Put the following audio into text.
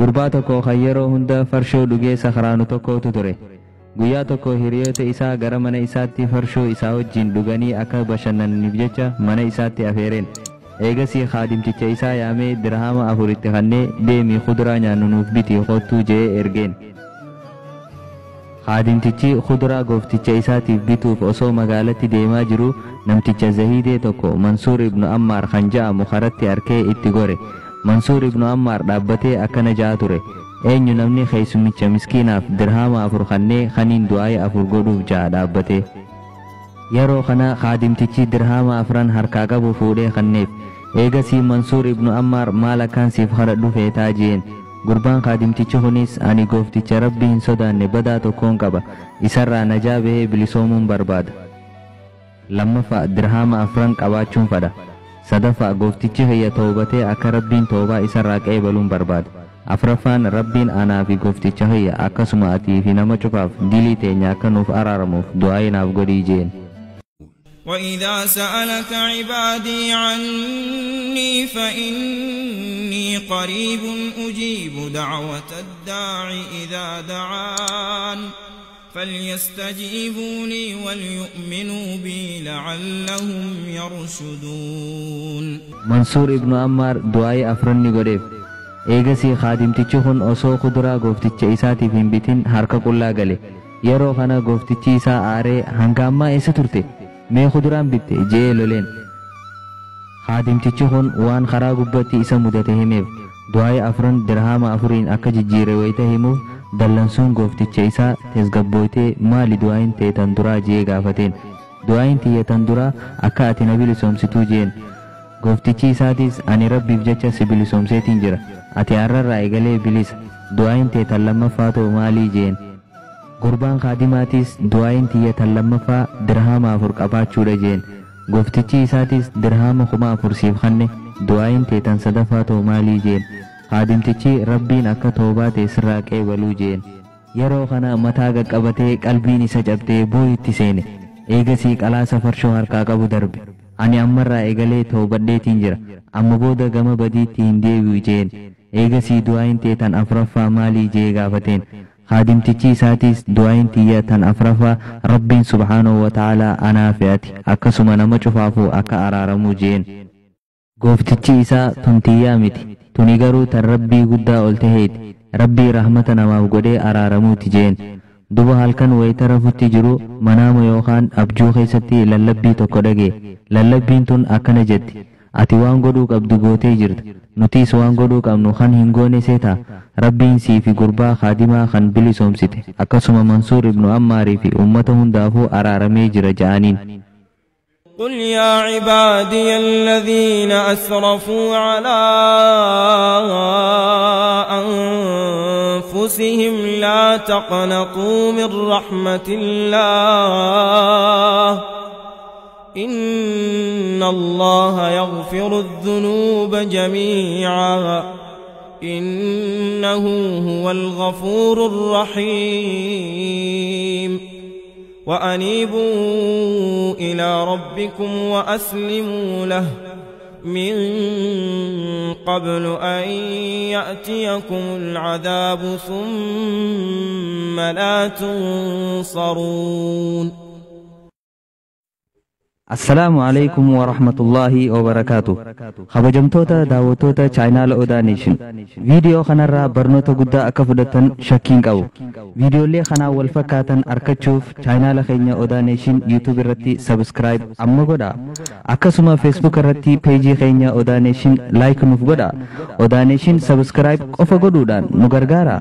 Gurbaa tokko kan yeroo hunda farshoo dhugee sakhraanu tokkotu ture. Guyyaa tokko hiriyoota isaa gara mana isaatti farshoo isaa wajjin dhuganii akka bashannananiif jecha mana isaatti afeereen. Eegasii khaadimticha isaa yaamee dirhama 4 itti kennee deemii kuduraa nyaannu nuuf biti kottuu je'ee ergeen. Khaadimtichi kuduraa goofticha isaatiif bituuf osoo magaalatti deemaa jiru namticha Zahiidee tokko Mansuur ibnu Ammaar kan ja'amu karatti arkee itti gore. Mansuur ibnu Ammaar dhaabbatee akkana ja'a ture. Eenyu namni keessumicha miskiinaaf dirhama 4 kennee kaniin du'aa'ii 4 godhuuf ja'a dhaabbatee. Yeroo kana khaadimtichi dirhama 4 harkaa qabu fuudhee kenneef. Eegasii Mansuur ibnu Ammaar maal akkaan siif kadhadhu feetaa jeen. Gurbaan khaadimtichi kunis ani goofticha Rabbi hin sodaanne badaa tokkoon qaba. Isarraa najaa bahee bilisoomuun barbaada. Lammaffaa dirhama 4 qabaachuun fadha. Sadaffaa gooftichi kiyya toobatee akka Rabbiin toobaa isarraa qeebaluun barbaada. Afraffaan Rabbiin anaa fi goofticha kiyya akkasuma atii fi nama cufaaf dilii teenya akka nuuf araaramuuf du'aa naaf godhii jeen. وإذا سألك عبادي عني فإني قريب أجيب دعوة الداع إذا دعان فليستجيبوا لي وليؤمنوا بي لعلهم يرشدون. منصور ابن عمار دعاء أفرني قريب. Eegasii khaadimtichi kun osoo kuduraa goofticha isaatiif hin bitin harka qullaa gale. Yeroo kana gooftichi isaa aaree hanga ammaa eessa turte? Mee kuduraan bitte je'ee loleen. Khaadimtichi kun waan karaa gubbatti isa mudate himeef du'aa'ii 4 dirhama 4 akka jijjiire wayita himuuf dallansuun goofticha isaa tasgabbooytee maali du'aa'iin ta'e tan duraa je'ee gaafateen. Du'aa'iin tiyya tan duraa akka ati na bilisoomsituu jeen. Gooftichi isaatis ani Rabbiif jecha si bilisoomseetiin jira. Ati har'arraa eegalee bilisa. Du'aa'iin ta'e tan lammaffaa ta'u maalii jeen. Gurbaan khaadimaatis du'aa'iin tiyya tan lammaffaa dirhama 4 qabaachuudha jeen. Gooftichi isaatis dirhama 4,000 siif kenne. Du'aa'iin ta'e tan sadaffaa ta'u maalii jeen. Khaadimtichi Rabbiin akka toobaa ta'e sirraa qeebaluu jeen. Yeroo kana mataa qaqqabatee qalbiin isa cabdee booyitti seene. Eegasii qalaasa farshoo harkaa qabu darbe. Ani ammarraa eegalee toobadheetiin jira. Amma booda gama badiitti hin deebi'u jeen. Eegasii du'aa'iin ta'e tan afraffaa maalii jee gaafateen. Khaadimtichi isaatis du'aa'iin tiyya tan afraffaa Rabbiin subhaanahu wa ta'aalaa anaa fi ati akkasuma nama cufaafuu akka araaramuu jeen. Gooftichi isaa tun tiyyaa miti. Tuni garuu tan Rabbii guddaa ol taheeti. Rabbii rahmata namaaf godhee araaramuuti jeen. Duba halkan wayita rafutti jiru manaama yookaan abjuu keessatti lallabbii tokko dhagee. Lallabbiin tun akkana jetti. Ati waan godhuu qabdu gootee jirta. Nutis waan godhuu qabnu kan hin goone seetaa. Rabbiin sii fi gurbaa khaadimaa kan bilisoomsite akkasuma Mansuur ibnu Ammaarii fi uummata hundaafuu araaramee jira ja'aniin. قل يا عبادي الذين أسرفوا على أنفسهم لا تقنطوا من رحمة الله إن الله يغفر الذنوب جميعا إنه هو الغفور الرحيم. وأنيبوا إلى ربكم وأسلموا له من قبل أن يأتيكم العذاب ثم لا تنصرون. السلام عليكم ورحمة الله وبركاته. خبجمتوتا داوتوتا chaanala Odaa Nation. Viidiyoo kanarraa barnoota guddaa akka fudhatan shakkiin qabu. Viidiyoolee kanaa wal fakkaatan argachuuf chaanala keenya Odaa Nation YouTube irratti subscribe amma godhaa. Akkasuma Facebook irratti peejii keenya Odaa Nation like nuuf godhaa. Odaa Nation subscribe qofa godhuudhaan nu gargaara.